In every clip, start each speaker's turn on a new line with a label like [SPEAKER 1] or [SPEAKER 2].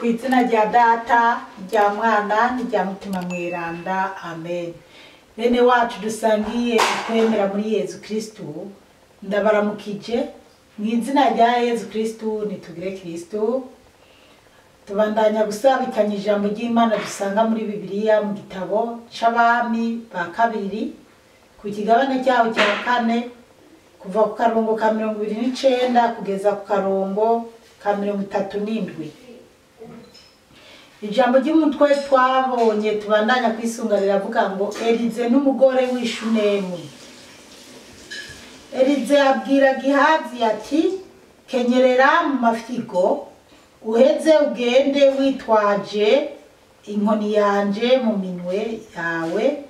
[SPEAKER 1] Ku izina rya Data, rya Mwana n'irya Mutima Mweranda, amen. Bene wacu dusangiye kwemera muri Yezu Kristu, ndabaramukije mu izina rya Yezu Kristu. Nitugire Kristu. Tubandanya gusabikanya ijambo ry'Imana dusanga muri Bibiliya mu gitabo c'Abami ba kabiri, ku kigabane cyaho cya kane, kuva ku karongo ka 29 kugeza ku karongo ka 37. Ijambo ry'umutwe twabonye tubandanya kwisunga riravuga ngo Elize n'umugore w'Ishunemu. Elize abwira Gihazi ati: kenyerera mu mafyigo, uheze ugende witwaje inkoni yanje mu minwe yawe.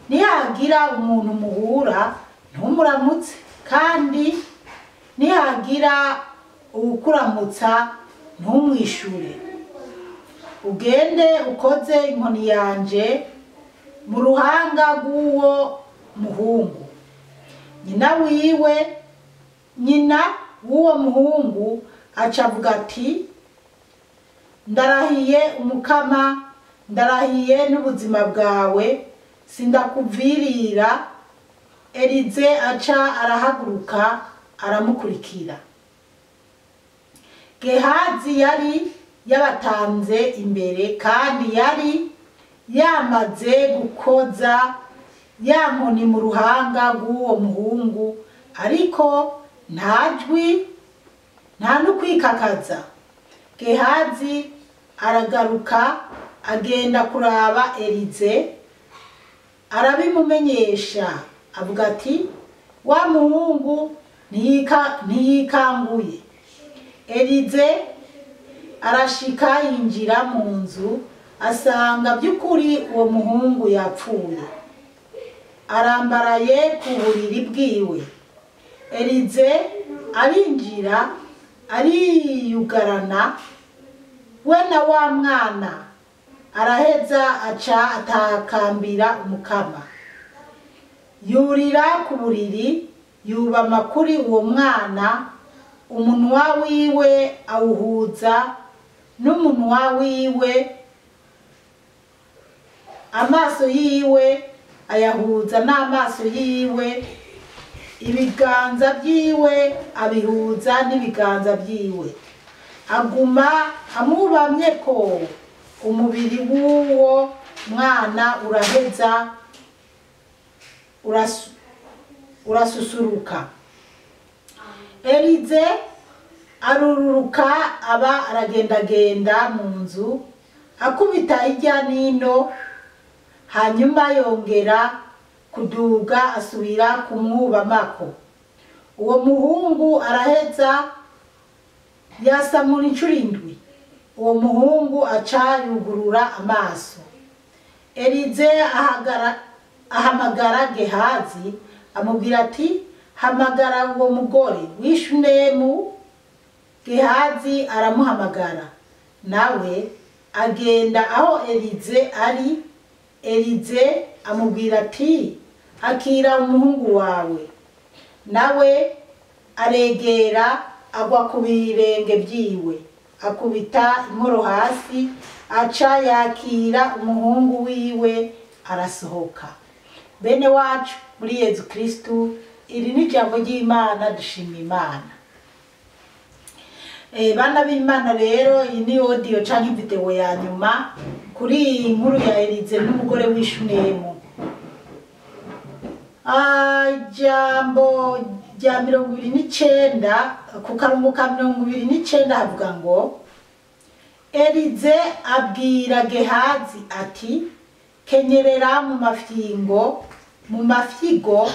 [SPEAKER 1] Nihagira umuntu muhura ntumuramutse, kandi nihagira uwukuramutsa ntumwishure. Ugende ukoze inkoni yanje mu ruhanga rw'uwo muhungu. Nyina w'uwo muhungu aca avuga ati: ndarahiye Umukama, ndarahiye n'ubuzima bwawe, sindakuvirira. Elize aca arahaguruka aramukurikira. Gehazi yari yabatanze imbere, kandi yari yamaze gukoza ya nkoni mu ruhanga rw'uwo muhungu, ariko nta jwi, nta n'ukwikakaza. Gehazi aragaruka agenda kuraba Elize, arabimumenyesha, avuga ati: wa muhungu ntiyikanguye. Elize arashika yinjira mu nzu, asanga by'ukuri uwo muhungu yapfuye, arambaraye ku buriri bwiwe. Elize arinjira ariyugarana we na wa mwana, araheza aca atakambira Umukama. Yurira ku buriri, yubama kuri uwo mwana, umunwa wiwe awuhuza n'umunwa wiwe, amaso yiwe ayahuza n'amaso yiwe, ibiganza byiwe abihuza n'ibiganza byiwe. Aguma amubamye ko umubiri w'uwo mwana uraheza urasusuruka. Elize arururuka aba aragendagenda mu nzu, akubita hirya n'ino, hanyuma yongera kuduga asubira kumwubamako. Uwo muhungu araheza yasamura incuro indwi. Uwo muhungu aca yugurura amaso. Elize ahamagara Gehazi, amubwira ati: hamagara uwo mugore w'Ishunemu. Gehazi aramuhamagara, nawe agenda aho Elize ari. Elize amubwira ati: akira umuhungu wawe. Nawe aregera agwa ku birenge byiwe, akubita inkoro hasi, aca yakira umuhungu wiwe arasohoka. Bene wacu muri Yezu Kristu, iri ni ijambo ry'Imana, dushima Imana. Bana b'Imana rero, iyi ni audio canke video ya nyuma kuri iyi nkuru ya Elize n'umugore w'Ishunemu. Ijambo rya 29, ku karongo ka 29 havuga ngo: Elize abwira Gehazi ati: kenyerera mu mafyigo,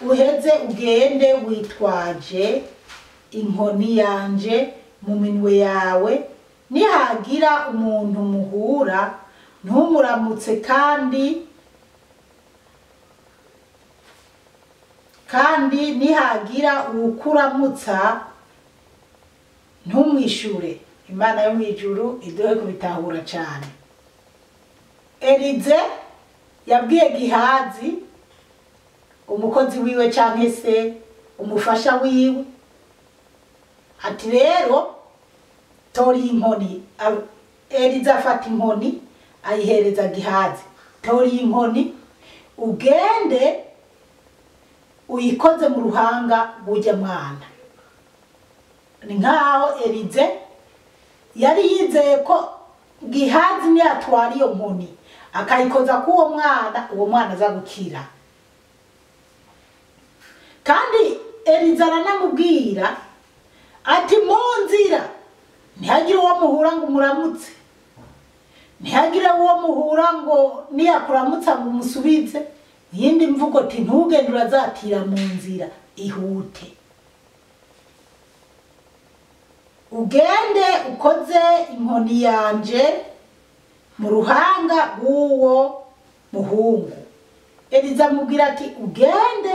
[SPEAKER 1] uheze ugende witwaje inkoni yanje mu minwe yawe. Nihagira umuntu muhura ntumuramutse, kandi nihagira uwukuramutsa ntumwishure. Imana yo mw'ijuru iduhe kubitahura cane. Elize yabwiye Gihazi, umukozi wiwe canke se umufasha wiwe, ati: rero tora inkoni. Eliza afata inkoni ayihereza Gihazi, tora iyi nkoni ugende uyikoze mu ruhanga rw'urya mwana. Ni nkaho Elize yari yizeye ko Gihazi niyatwara iyo nkoni akayikoza k'uwo mwana, uwo mwana aza gukira. Kandi Elize aranamubwira ati mu nzira ntihagire uwo muhura ngo umuramutse, ntihagire uwo muhura ngo niyakuramutsa ngo umusubize. Iyindi mvugo ati ntugende urazatira mu nzira, ihute ugende ukoze inkoni yanje mu ruhanga rw'uwo muhungu. Eliza amubwira ati ugende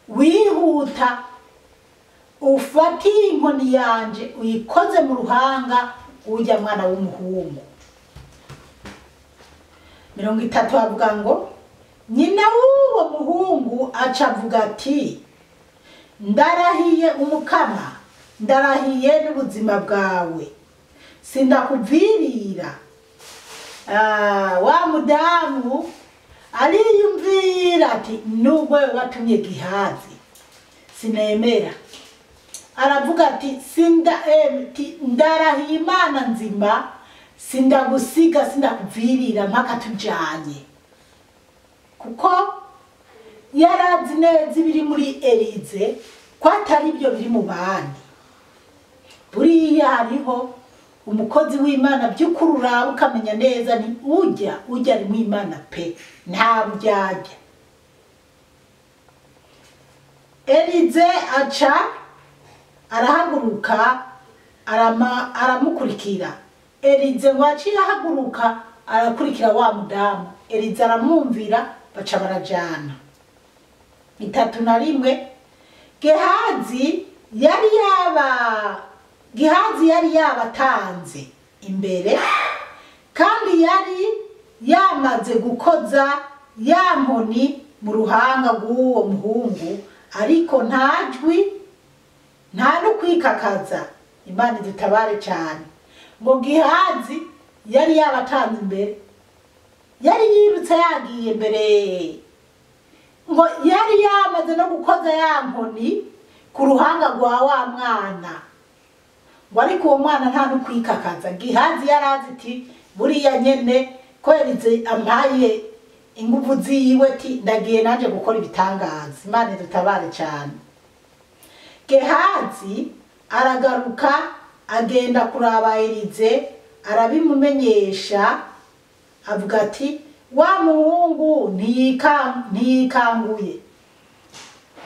[SPEAKER 1] wihuta ufate inkoni yanje uyikoze mu ruhanga ujya mwana w'umuhungu. 30 avuga ngo nyina w'uwo muhungu aca avuga ati ndarahiye umukama, ndarahiye n'ubuzima bwawe, sindakuvirira. Wa mudamu ariyumvira ati nubwo batumye Gihazi sinemera. Aravuga ati ndarahiye Imana nzima, sindagusiga, sindakuvirira mpaka tujanye. Kuko yarazi neza ibiri muri Elize ko atari ibyo biri mu bandi. Buriya hariho umukozi w'Imana by'ukuri uraba ukamenya neza ni ujya ari mu Imana pe, nta buryarya. Elize aca arahaguruka aramukurikira. Elize ngo aciye ahaguruka arakurikira wa mudamu. Elize aramwumvira baca barajana. 31 Gihazi yari yabatanze imbere, kandi yari yamaze gukoza ya nkoni mu ruhanga rw'uwo muhungu, ariko nta jwi nta no kwikakaza. Imana idutabare cyane. Ngo Gihazi yari yabatanze imbere, yari yirutse yagiye mbere, ngo yari yamaze no gukoza ya nkoni ku ruhanga rwa wa mwana, ngo ariko uwo mwana nta no kwikakaza. Gihazi yarazi ati buriya nyene ko Elize ampaye inguvu ziwe, ati ndagiye nanje gukora ibitangaza. Imana idutabare cyane. Gehazi aragaruka agenda kuraba Elize, arabimumenyesha avuga ati wa muhungu ntiyikanguye.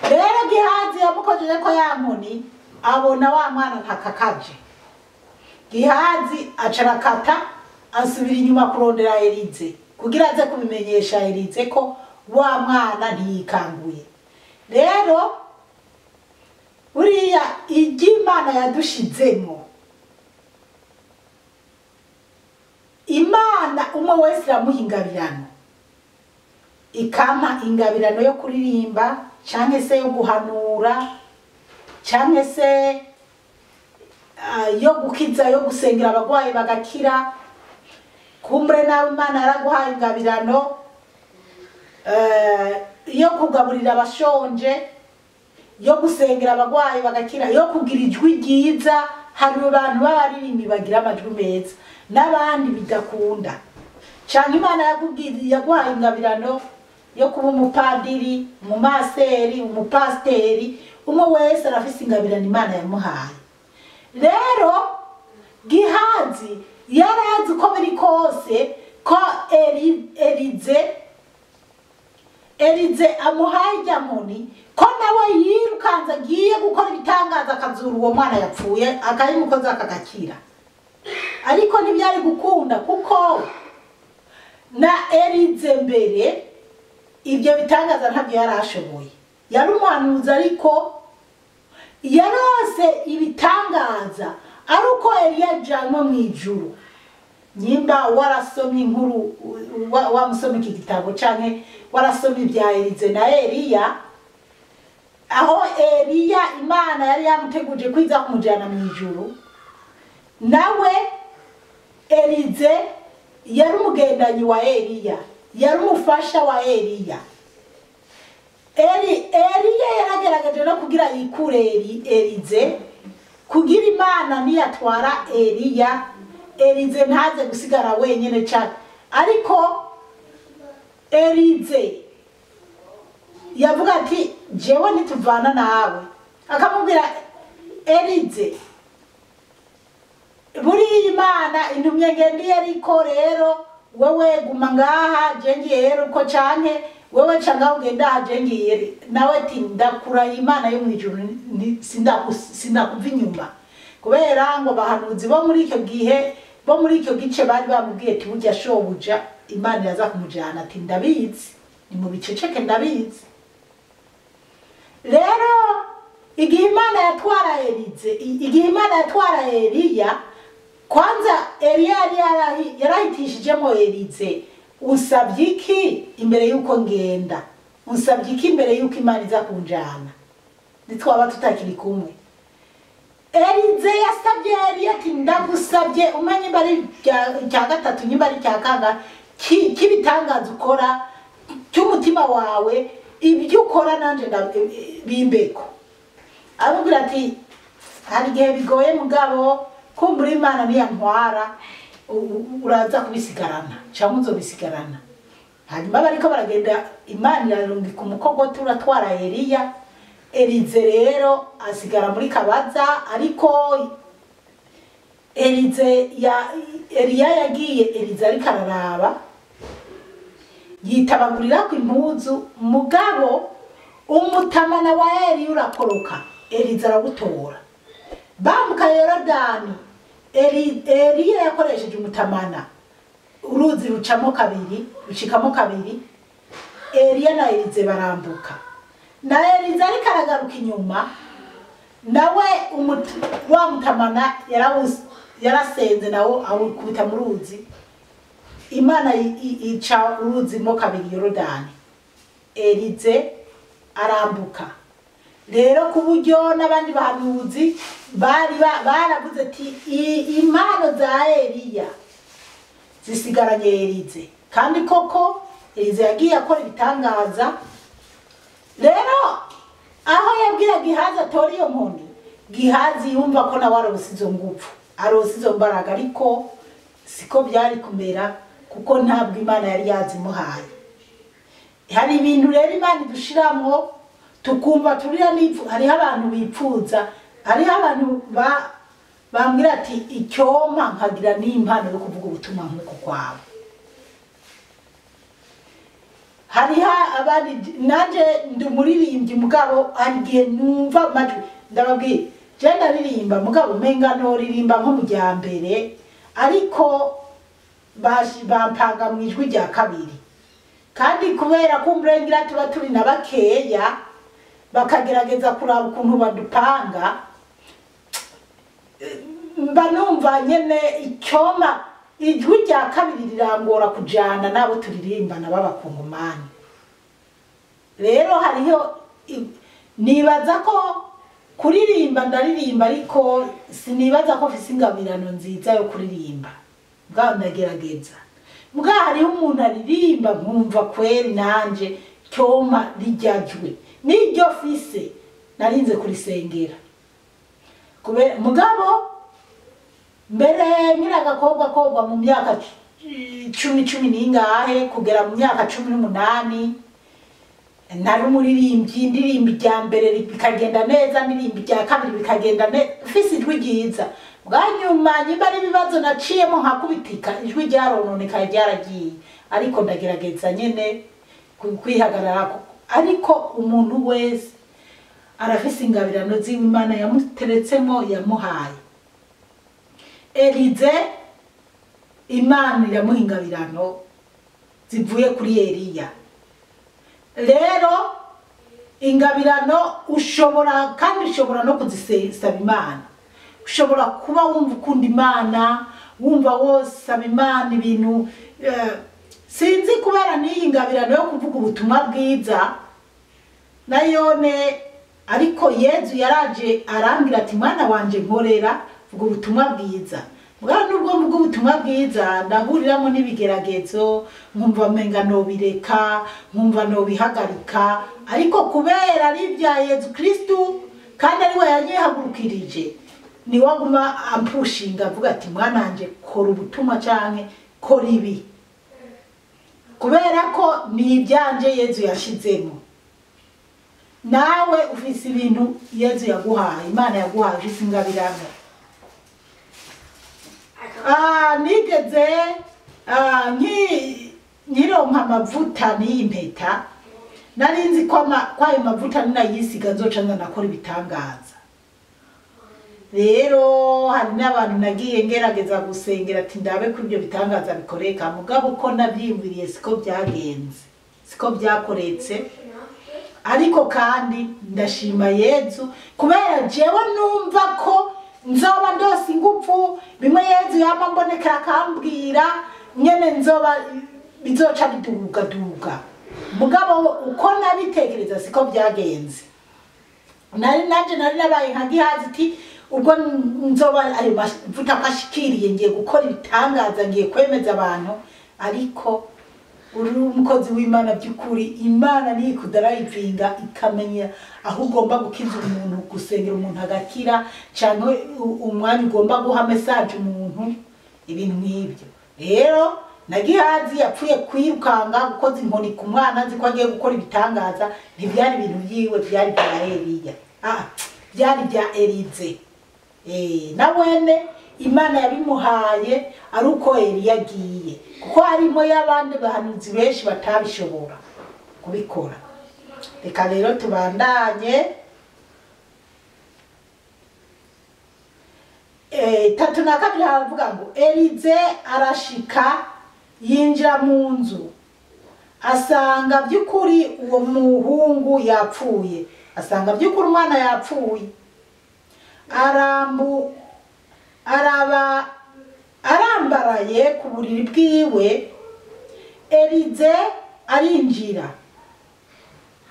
[SPEAKER 1] Rero Gihazi yamukojeje ko ya nkoni, abona wa mwana ntakakaje. Gihazi acarakata asubira inyuma kurondera Elize kugira aze kubimenyesha Elize ko wa mwana ntiyikanguye. Rero buriya iry'Imana yadushizemo, Imana umwe wese iramuha ingabirano, ikampa ingabirano yo kuririmba canke se yo guhanura canke se yo gukiza, yo gusengera abagwayi bagakira. Kumbre nawe Imana yaraguhaye ingabirano yo kugaburira abashonje, yo gusengera abagwayi bagakira, yo kugira ijwi ryiza. Hari abantu b'abaririmbi bagira amajwi meza n'abandi bidakunda. Canke Imana yaguhaye ingabirano yo kuba umupadiri, umumaseri, umupasiteri. Umwe wese arafise ingabirano Imana yamuhaye. Rero Gihazi yarazi uko biri kose ko Elize amuhaye irya nkoni, ko nawe yirukanze agiye gukora ibitangaza akazura uwo mwana yapfuye akayimukoza akagakira. Ariko ntibyari gukunda kuko na Elize mbere ibyo bitangaza ntabyo yari ashoboye. Yari umuhanuzi ariko yarose ibitangaza ari uko Eliya ajanywe mu ijuru. Nyimba warasomye inkuru, wamusomye iki gitabo canke warasomye ibya Elize na Eliya, aho Eliya Imana yari yamuteguje kwiza kumujana mu ijuru, nawe Elize yari umugendanyi wa Eliya, yari umufasha wa Eliya. Eliya yaragerageje no kugira yikure Elize, kugira Imana niyatwara Eliya, Elize ntaze gusigara wenyene cyane. Ariko Elize yavuga ati jewe ntituvana nawe, akamubwira Elize buriya Imana intumye ngendiye, ariko rero wewe guma ngaha je ngiye uko canke wewe ca ngaho ugenda aha je ngiye. Nawe ati ndakuraye Imana yo mw'ijuru, sindakuva inyuma, kubera ngo abahanuzi bo muri icyo gihe bo muri icyo gice bari bamubwiye ati burya shobuja Imana iraza kumujana, ati ndabizi, ni mu biceceke ndabizi. Rero igihe Imana yatwara Elize, igihe Imana yatwara Eliya, kwanza Eliya yarahitishijemo Elize, unsabye iki imbere yuko ngenda, unsabye iki imbere yuko Imana iza kunjana, nitwaba tutakiri kumwe. Elize yasabye Eliya ati ndagusabye umenye nimba ari icya gatatu nimba ari icya kangahe cy'ibitangaza ukora cy'umutima wawe, ibyo ukora nanje bimbeko. Aramubwira ati hari igihe bigoye mugabo, kumbura Imana niyantwara uraza kubisigarana cyangwa uzobisigarana. Hanyuma bariko baragenda, Imana irarungika umukogoto uratwara Eliya. Elize rero asigara muri kabaza, ariko Elize ya Eliya yagiye, Elize ariko araraba yitabagurira ku impuzu, mugabo umutamana wa Eliya urakoroka, Elize arawutora. Bambuka Yorodani, Eliya yakoresheje umutamana, uruzi rucamo kabiri, rucikamo kabiri, Eliya na Elize barambuka. Na Elize ariko aragaruka inyuma, nawe wa mutamana yarasenze nawo awukubita mu ruzi, Imana ica uruzi mo kabiri Yorodani, Elize arambuka. Rero ku buryo n'abandi bahanuzi bari baravuze ati impano za Eliya zisigaranye Elize, kandi koko Elize yagiye akora ibitangaza. Rero aho yabwira Gihazi atora iyo nkoni, Gihazi yumva ko nawe aronse izo nguvu, aronse izo mbaraga, ariko siko byari kumera kuko ntabwo Imana yari yazimuhaye. Hari ibintu rero Imana idushiramwo tukumva turira n'ipfu. Hariho abantu bipfuza, hariho abantu bambwira ati icyoma nkagira n'impano yo kuvuga ubutumwa nk'uko kwawe. Hariho abandi, nanje ndi umuririmbyi mugabo hari igihe numva amajwi, ndababwira je ndaririmba mugabo umenga noririmba nko mu rya mbere, ariko bampanga mu ijwi rya kabiri, kandi kubera ko umurengera tuba turi na bakeya, bakagerageza kuraba ukuntu badupanga, mba numva nyene icyoma ijwi rya kabiri rirangora kujana nabo turirimbana b'abakongomani. Rero hariho nibaza ko kuririmba ndaririmba, ariko sinibaza ko mfise ingabirano nziza yo kuririmba, bwa ndagerageza. Mbwa hariho umuntu aririmba nkumva kweri nanje cyoma rijyajwe niryo fise narinze kurisengera. Kubera mugabo mbere nkiri agakobwa kobwa mu myaka 10 n'ingahe kugera mu myaka 18, nari umuririmbyi, ndirimba irya mbere bikagenda neza, ndirimba irya kabiri bikagenda neza, mfise ijwi ryiza. Bwa nyuma nyimba ari ibibazo naciyemo nkakubitika, ijwi ryarononekaye ryaragiye, ariko ndagerageza nyene kwihagararako. Ariko umuntu wese arafise ingabirano ziwe Imana yamuteretsemo, yamuhaye. Elize Imana iramuha ingabirano zivuye kuri Eliya. Rero ingabirano ushobora, kandi ushobora no kuzisaba Imana. Ushobora kuba wumva ukunda Imana, wumva wosaba Imana ibintu sinzi kubera n'iyi ngabirano yo kuvuga ubutumwa bwiza nayone, ariko Yezu yaraje arambwira ati mwana wanje nkorera, vuga ubutumwa bwiza. Mugabo nubwo mvuga ubutumwa bwiza ndahuriramo n'ibigeragezo, nkumva menga nobireka, nkumva nobihagarika, ariko kubera ari ibya Yezu Kristu kandi ari we yanyihagurukirije, niwe aguma ampushinga avuga ati mwana wanje kora ubutumwa canke kora ibi, kubera ko ni ibyanje Yezu yashizemo. Nawe ufise ibintu Yezu yaguhaye, Imana yaguhaye, ufise ingabirano. Nigeze nkironka amavuta n'iyi mpeta, nari nzi ko ayo mavuta ninayisiga nzoca nza nakora ibitangaza. Rero hari n'abantu nagiye ngerageza gusengera ati ndabe ko ibyo bitangaza bikoreka, mugabo uko navyiyumviriye siko byagenze, siko byakoretse. Ariko kandi ndashima Yezu kubera jewe numva ko nzoba ndose ingufu, bimwe Yezu yama mbonekera akambwira nyene nzoba bizoca bidugaduga. Mugabo uko nabitekereza siko byagenze. Nari nanje nari nabaye nka Gihazi ati ubwo nzoba ayo mavuta kwashikiriye ngiye gukora ibitangaza, ngiye kwemeza abantu. Ariko uri umukozi w'Imana by'ukuri, Imana ni ikudarayivinga ikamenya aho ugomba gukiza umuntu, gusengera umuntu agakira, canke umwanya ugomba guha message umuntu, ibintu nk'ibyo. Rero na Gihazi yapfuye kwirukanga gukoza inkoni ku mwana azi ko agiye gukora ibitangaza, ntibyari ibintu byiwe, byari bya Eliya. Byari bya Elize. Na wene Imana yabimuhaye ari uko Eliya agiye, kuko harimo y'abandi bahanuzi benshi batabishobora kubikora. Reka rero tubandanye. 32 haravuga ngo Elize arashika yinjira mu nzu asanga by'ukuri uwo muhungu yapfuye, asanga by'ukuri umwana yapfuye. Arambaraye ku buriri bwiwe. Elize arinjira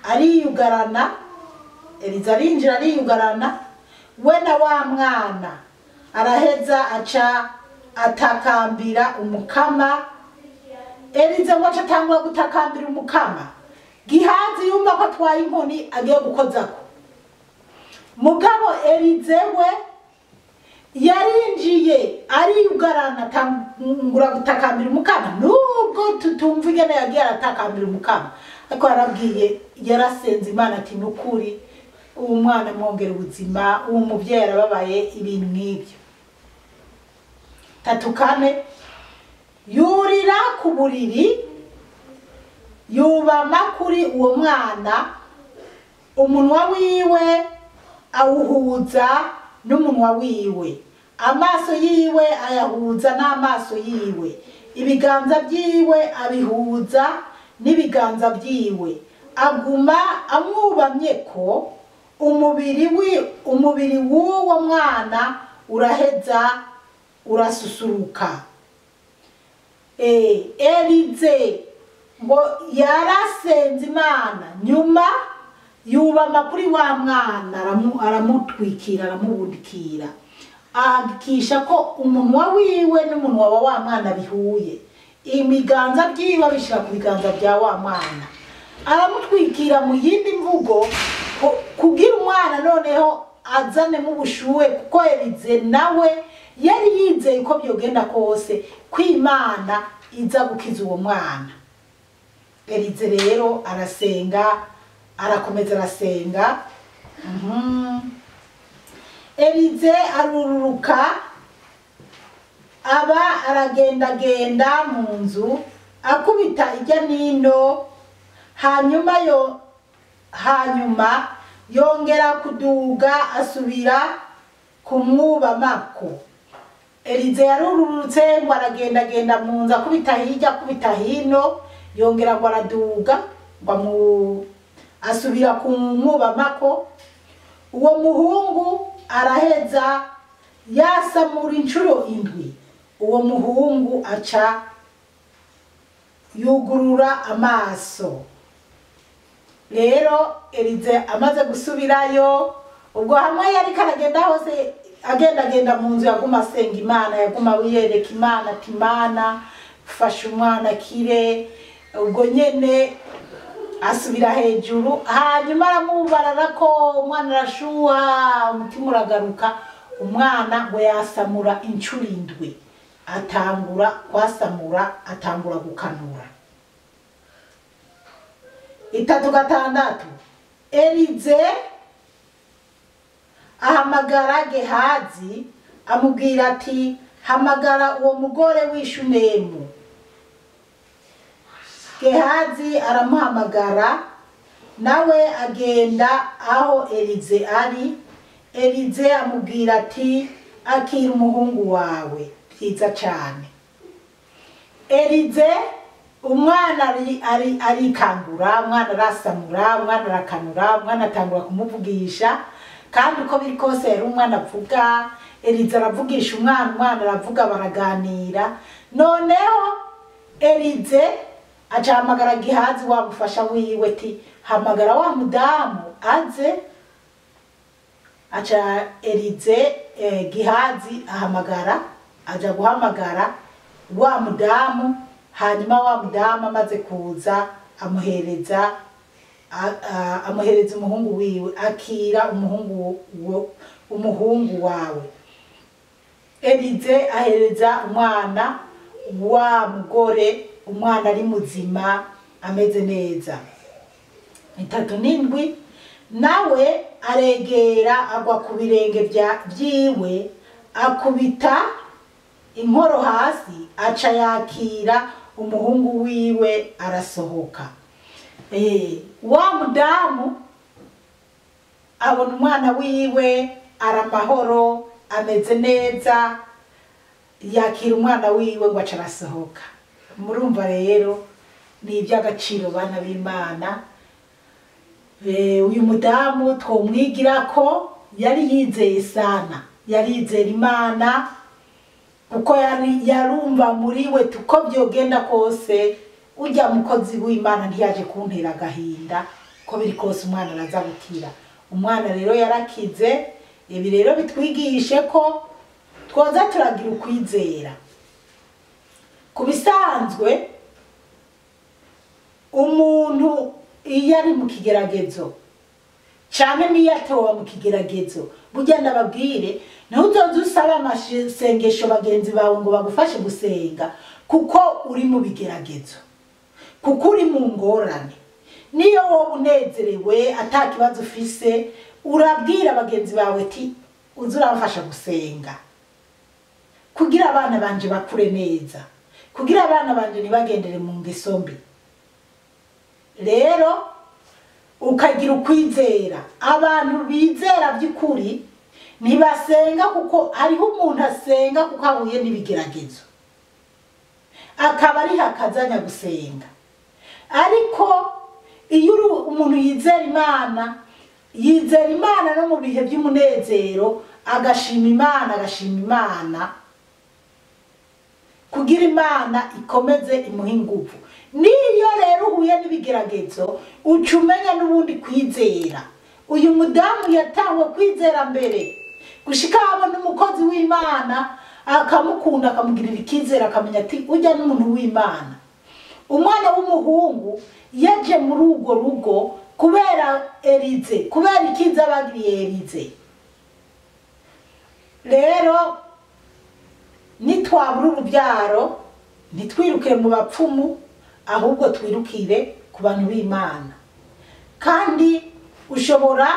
[SPEAKER 1] ariyugarana, Elize arinjira ariyugarana we na wa mwana, araheza aca atakambira umukama. Elize ngo aca atangura gutakambira umukama. Gihazi yumva ko atwaye inkoni agiye gukozako, mugabo Elize we yarinjiye ariyugarana atangura gutakambira umukama. Nubwo tutumva ingene yagiye aratakambira umukama, ariko yarabwiye, yarasenze Imana ati nukuri uwo mwana mwongera ubuzima, uwo muvyeyi arababaye, ibintu nk'ibyo. 34 yurira ku buriri yubama kuri uwo mwana, umunwa wiwe awuhuza n'umunwa wiwe, amaso yiwe ayahuza n'amaso yiwe, ibiganza byiwe abihuza n'ibiganza byiwe, aguma amwubamye ko umubiri w'uwo mwana uraheza urasusuruka. Elize ngo yarasenze Imana, nyuma yubama kuri wa mwana aramutwikira, aramubundikira, ahagikisha ko umunwa wiwe n'umunwa wa wa mwana bihuye, imiganza byiwe abishira ku biganza bya wa mwana, aramutwikira. Mu yindi mvugo, kugira umwana noneho azanemo ubushuhe, kuko Elize nawe yari yizeye ko byogenda kose kw'Imana iza gukiza uwo mwana. Elize rero arasenga, arakomeza arasenga. Elize arururuka aba aragendagenda mu nzu akubita ijya nino, hanyuma yongera kuduga asubira kumwubamako. Elize yarururutse ngo aragendagenda mu nzu akubita hirya akubita hino, yongera ngo araduga ngo asubira kumwubamako. Uwo muhungu araheza yasamura inshuro 7. Uwo muhungu aca yugurura amaso. Rero Elize amaze gusubirayo, ubwo hamwe yari karagenda hose Agendagenda mu nzu, yaguma asenga Imana, yaguma yereka Imana ati: "Imana, fasha umwana akire." Ubwo nyene asubira hejuru, hanyuma aramubarara ko umwana arashuha, umutima uragaruka. Umwana ngo yasamura inshuro 7, atangura kwasamura, atangura gukanura. 36, Elize ahamagara Gehazi, amubwira ati: "Hamagara uwo mugore w'Ishunemu." Gehazi aramuhamagara, nawe agenda aho Elize ari. Elize amubwira ati: "Akira umuhungu wawe." Byiza cyane. Elize, umwana arikangura, umwana arasamura, umwana arakanura, umwana atangura kumuvugisha. Kandi uko biri kose yari umwana avuga. Elize aravugisha umwana, umwana aravuga, baraganira. Noneho Elize acahamagara Gihazi, wa mufasha wiwe, ati: "Hamagara wa mudamu aze." Aca Elize, Gihazi ahamagara, aja guhamagara wa mudamu. Hanyuma wa mudamu amaze kuza, amuhereza umuhungu wiwe: "Akira umuhungu wawe." Elize ahereza umwana wa mugore, umwana ari muzima, ameze neza. 37, nawe aregera, agwa ku birenge byiwe, akubita inkoro hasi, aca yakira umuhungu wiwe, arasohoka. Wa mudamu abona umwana wiwe aramahoro, ameze neza, yakira umwana wiwe, ngo aca arasohoka. Murumva rero ni iby'agaciro, bana b'Imana. Uyu mudamu twomwigira ko yari yizeye sana, yari yizera Imana, kuko yari yarumva muri we tuko byogenda kose, ujya mukozi w'Imana ntiyaje kuntera agahinda, ko biri kose umwana araza gukira. Umwana rero yarakize. Ibi rero bitwigishe ko twoza turagira ukwizera. Ku bisanzwe, umuntu iyo ari mu kigeragezo cyane, n'iyo atoba mu kigeragezo, burya ndababwire, ntuzoze usaba amasengesho bagenzi bawe ngo bagufashe gusenga kuko uri mu bigeragezo, kuko uri mu ngorane. Niyo wowe unezerewe, ata kibazo ufise, urabwira bagenzi bawe ati: "Uze uramfasha gusenga kugira abana banje bakure neza, kugira abana banje ntibagendere mu ngeso mbi." Rero ukagira ukwizera. Abantu bizera by'ukuri ntibasenga kuko hariho umuntu asenga kuko ahuye n'ibigeragezo, akaba ari hakazanya gusenga. Ariko iyo uri umuntu yizera Imana, yizera Imana no mu bihe by'umunezero, agashima Imana, agashima Imana kugira Imana ikomeze imuhe ingufu. Niyo rero uhuye n'ibigeragezo, uca umenya n'ubundi kwizera. Uyu mudamu yatangwe kwizera mbere, gushika abona umukozi w'Imana akamukunda, akamugirira icyizere, akamenya ati: "Ujya n'umuntu w'Imana." Umwana w'umuhungu yaje muri urwo rugo kubera Elize, kubera ikiza bagiriye Elize. Rero nitwabura urubyaro, ntitwirukire mu bapfumu, ahubwo twirukire ku bantu b'Imana. Kandi ushobora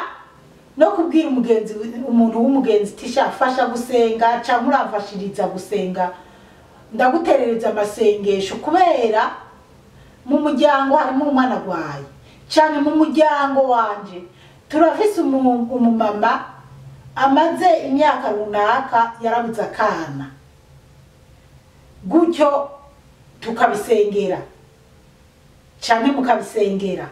[SPEAKER 1] no kubwira umugenzi, umuntu w'umugenzi, tisha fasha gusenga cyangwa uramfashiriza gusenga, ndaguterereza amasengesho kubera mu muryango harimo umwana agwaye. Cyane mu muryango wanje turafise umumama amaze imyaka runaka yarabuze akana, gutyo tukabisengera cyane, mukabisengera,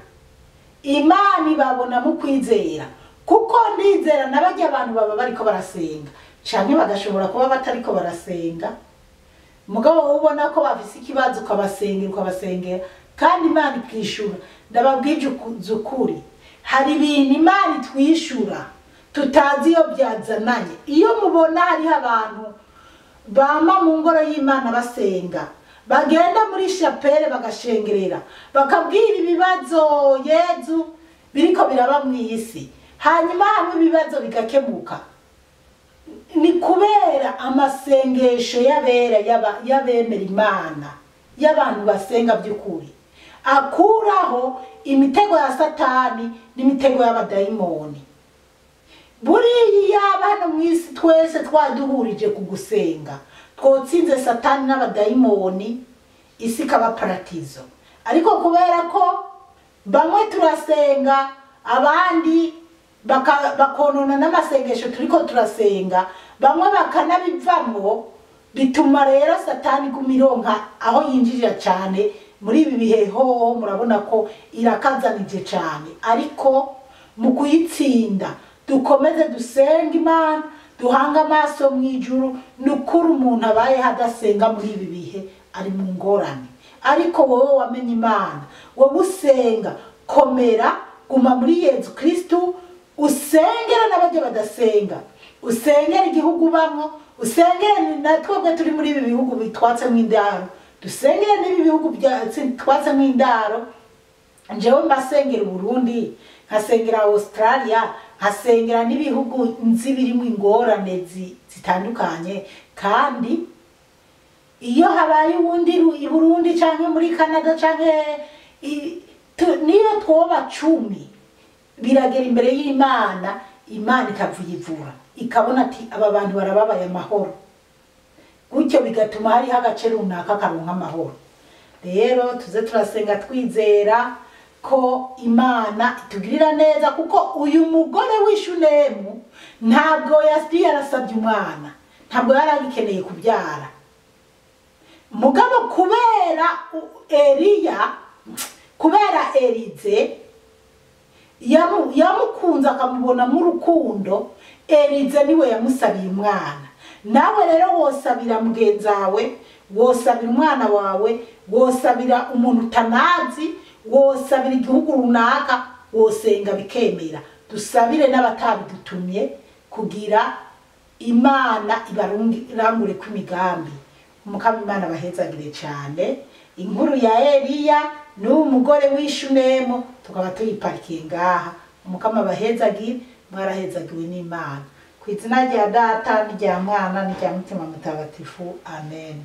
[SPEAKER 1] Imana ibabona mu kwizera. Kuko ndizera n'abajya abantu baba bariko barasenga cyane, bagashobora kuba batariko barasenga, mugabo wowe ubona ko bafise ikibazo, ukabasengera, ukabasengera, kandi Imana ikishura. Ndababwije ukuri, hari ibintu Imana itwishura tutazi iyo byazananye. Iyo mubona hariho abantu bama mu ngoro y'Imana basenga, bagenda muri chapelle bagashengerera, bakabwira ibibazo Yezu biriko biraba mw'isi, hanyuma hamwe ibibazo bigakemuka, ni kubera amasengesho y'abera y'abemera Imana, y'abantu basenga by'ukuri, akuraho imitego ya Satani n'imitego y'abadayimoni. Buriya hano mw'isi twese twaduhurije ku gusenga, twotsinze Satani n'abadayimoni, isi ikaba paratizo. Ariko kubera ko bamwe turasenga, abandi bakonona n'amasengesho turiko turasenga, bamwe bakanabivamwo, bituma rero Satani gumironka aho yinjirira cyane. Muri ibi bihe ho murabona ko irakazanije cyane, ariko mu kuyitsinda dukomeze dusenga Imana, duhanga amaso mu ijuru. Nukuri umuntu abaye hadasenga muri ibi bihe ari mu ngorane, ariko wowe wamenye Imana, wowe usenga, komera, guma muri Yezu Kristu, usengera n'abajya badasenga, usengera igihugu bamwo, usengere na twebwe turi muri ibi bihugu bitwatsemo indaro, dusengere n'ibi bihugu twatsemwo indaro. Njewe mbasengera Burundi, nkasengera Australia, nkasengera n'ibihugu nzi birimo ingorane zitandukanye. Kandi iyo habaye uwundi i Burundi canke muri Canada canke niyo twoba 10, biragera imbere y'Imana, Imana ikavuyivura, ikabona ati aba bantu barababaye amahoro, gutyo bigatuma hariho agace runaka karonka amahoro. Rero tuze turasenga twizera ko Imana itugirira neza, kuko uyu mugore w'Ishunemu ntabwo yari yarasabye umwana, ntabwo yari agikeneye kubyara. Mugabo kubera Eliya, kubera Elize yamukunze akamubona mu rukundo, Elize niwe yamusabiye umwana. Nawe rero wosabira mugenzawe, wosabira umwana wawe, wosabira umuntu utanazi, wosabira igihugu runaka, wosenga bikemera. Dusabire n'abatabidutumye kugira Imana ibarangure ku migambi. Umukama Imana bahezagire cyane. Inkuru ya Eliya n'umugore w'Ishunemu tukaba tuyiparikiye ngaha. Umukama bahezagire, mwarahezagiwe n'Imana. Ku izina rya Data n'irya Mwana n'irya Mutima Mutagatifu, amen.